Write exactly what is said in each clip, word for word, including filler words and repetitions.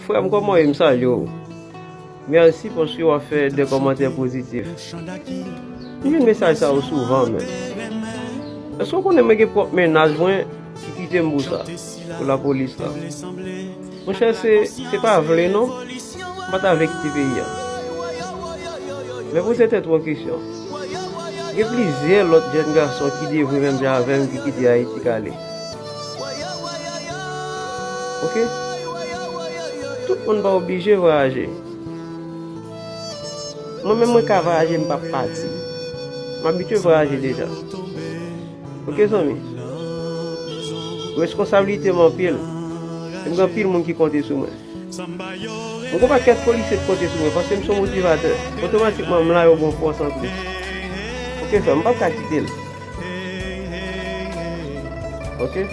Frè m, kòman w ye? M salye w. Mèsi paske w ap fè de kòmantè pozitif. M jwenn mesaj sa yo souvan menm. Èske w konnen mwen gen pwòp mennaj mwen ki kite m pou sa, pou lapolis la? Monchè, se, se pa vle non. M pa ta vle kite peyi a. Men poze tèt ou yon kesyon. Gen plizyè lòt jèn gason ki devwe menm jan avè m ki kite Ayiti k ale. Oke? Tout moun pa oblije vwayaje. Mwen menm, mwen ka vwayaje, m p ap pati. M abitye vwayaje deja. Oke, zanmi? Responsablite m anpil. E m gen anpil moun ki konte sou mwen. Mwen gen yon pakèt polisye ki konte sou mwen paske m se yon motivatè. Otomatikman, m la, yo ban m fòs anplis. Oke, frè m, m p ap ka kite l. Oke?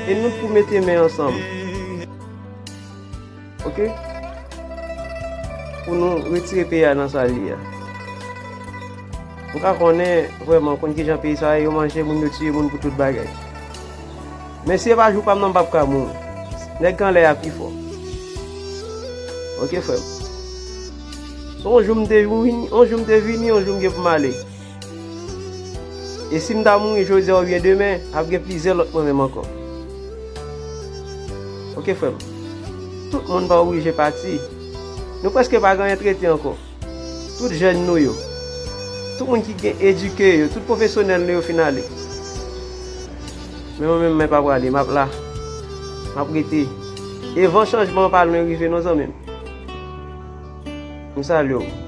E nou pou mete men ansanm. Oke? Pou nou retire peyi a nan sa l ye a. M ka konnen vrèman konn kijan peyi sa ye, yo manje moun, yo tiye moun pou tout bagay. Men si e pa jou pa m nan, m p ap ka mouri. Nèg k anlè a pi fò. Oke, frè m? Se yon jou m te vini, yon jou m te vini, yon jou m gen pou m ale. E si m ta mouri jodi a oubyen demen, ap gen plizyè lòt mwen menm ankò. Oke, frè m? Tout moun pa oblije pati. Nou prèske pa gen anyen trete ankò. Tout jèn nou yo, tout moun ki gen edike yo, tout pwofesyonèl nou yo fin ale. Men mwen menm, mwen pa prale, m ap la. M ap rete. E van chanjman an pa lwen rive non, zanmi m. M salye w.